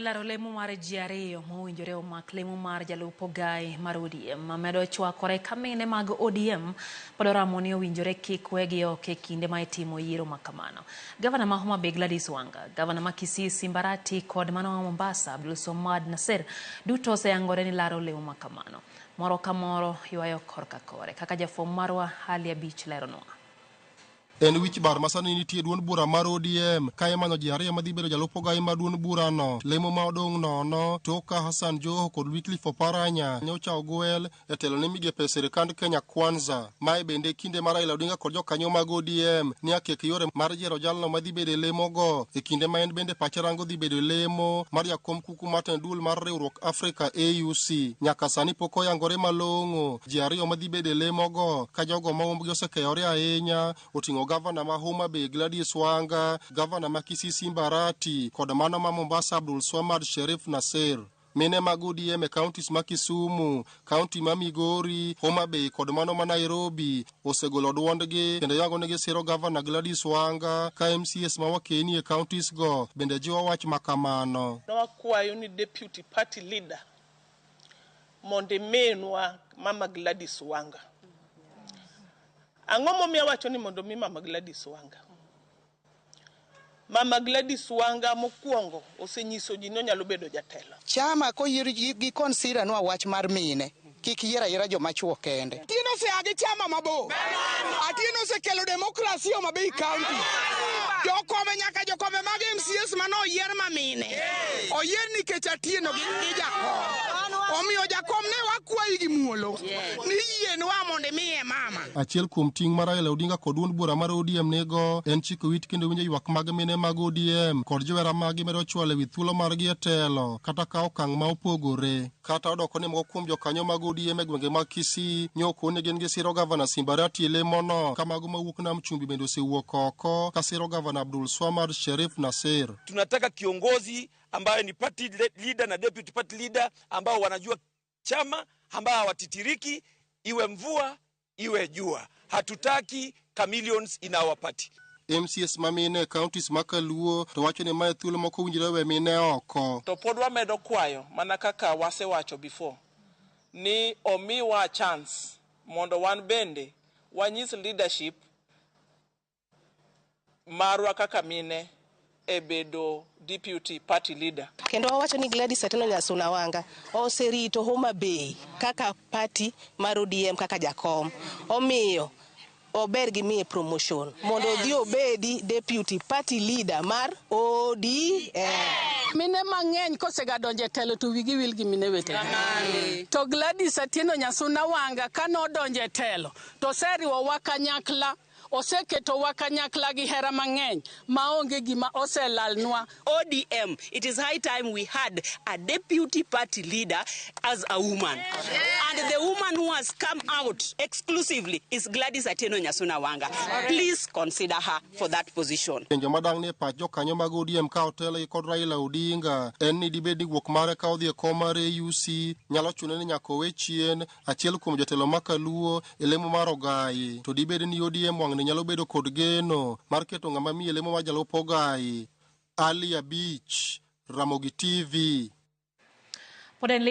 Laro lemo mar ji ariyo mowinjore omak lemo mar jalup ogai mar ODM medo chwakore ka mine mag ODM pod oramo ni owinjore kik wegi oko e kinde ma itimo yiero ma kamano. Gavana ma Homa Bay Gladys Wanga, gavana ma Kisii Simba Arati kod mano ma Mombasa Abdulswamad Nassir duto oseyangore ni laro lemo ma kamano. Moro ka moro ywayo korka kore kaka jafwambo marwa Ali Abich leronwa. En wich bar ma sani nitie e duond bura mar ODM ka imanyo ji ariyo madhi bedo jalup ogai mar duond burano. Lemo ma odong' nono tok ka Hassan Joho kod Wycliffe Oparanya ne ochawo gwel e telo ne migepe e sirkand Kenya Kwanza. Mae bende e kinde ma Raila Odinga kod jokanyo mag ODM ni akek yore mar yiero jalno madhi bedo e lemogo e kinde ma en bende pache rango dhi bedo e lemo mar jakom kuku mar tend duol mar riwruok Afrika AUC. Nyaka sani pok oyangore malong'o ji ariyo madhi bedo e lemogo ka jogo ma umbgi osekeyore ahinya oting'o gavana ma Homa Bay Gladys Wanga, gavana ma Kisii Simba Arati kod mano ma Mombasa Abdul Swamad Sherif Nassir. Mine mag ODM e counties ma Kisumu, kaunti ma Migori, Homa Bay kod mano ma Nairobi osegolo duondgi kendo yango ni gisiro gavana Gladys Wanga ka MCAs ma wakeni e counties go bende jiwo wach ma kamano. Nwakwayo ni deputy party leader mondo iminwa Mama Gladys Wanga. Ang'o momiyo awacho ni mondo mi Mama Gladys Wanga? Mama Gladys Wanga mokwongo osenyiso ji ni onyalo bedo jatelo. Chama koyier gi consider nwa wach mar mine kik yier ayiera joma chuo kende. Atieno osea gi chama mabor. Atieno osekelo demokrasi Homa Bay County. Jokombe nyaka jokombe mag MCAs mane oyier ma mine. Oyier nikech Atieno gi jakom. Omiyo jakom ne wakwayi gi muolo ni yienwa mondo imiye mama. Achiel kuom ting' ma Raila Odinga kod duond bura mar ODM nigo en chiko it kendo winjo ywak mag mine mag ODM kod johera maggi medo chwalo ewi thuolo margi e telo kata kawo okang' ma opogore. Kata odoko ni moko kuom jokanyo mag ODM e gwenge mag Kisii nyokoni gin gisiro gavana Simba Arati e lemono ka mago mawuok Nam Chumbi bende osewuok oko ka siro gavana Abdul Swamad Sherif Nassir. Tunataka kiongozi ambaye ni party leader na deputy party leader ambao wanajua chama, ambao hawatitiriki, iwe mvua iwe jua. Hatutaki chameleons in our party. MCAs ma mine e counties ma Kaluo to wacho ni mae thuolo moko owinjore we mine oko. To pod wamedo kwayo mana kaka wasewacho before ni omiwa chance mondo wan bende wanyis leadership marwa kaka mine e bedo deputy party leader. Kendo wawacho ni Gladys Atieno Nyasuna Wanga oserito Homa Bay kaka party mar ODM kaka jakom. Omiyo ober gi miye promotion mondo odhi obedi deputy party leader mar ODM. Mine mang'eny kosega donjo e telo to wigi wil gi mine wetegi. To Gladys Atieno Nyasuna Wanga kanodonjo e telo to oseriwowa kanyakla, oseketowa kanyakla gi hera mang'eny maonge gima oselalnwa. ODM, it is high time we had a deputy party leader as a woman. And the woman who has come out exclusively is Gladys Atieno Nyasuna Wanga. Please consider her for that position. Penjo madang' e pach jokanyo mag ODM ka otelgi kod Raila Odinga en ni dibed ni wuok mare ka odhi e kom mar AUC nyalo chune ni nyaka owe chien achiel kuom jotelo ma Kaluo e lemo mar ogai. To dibed ni ODM wang'ni nyalo bedo kod geno mar keto ng'ama miye lemo mar jalup ogai. Ali Abich, Ramogi TV. Pod en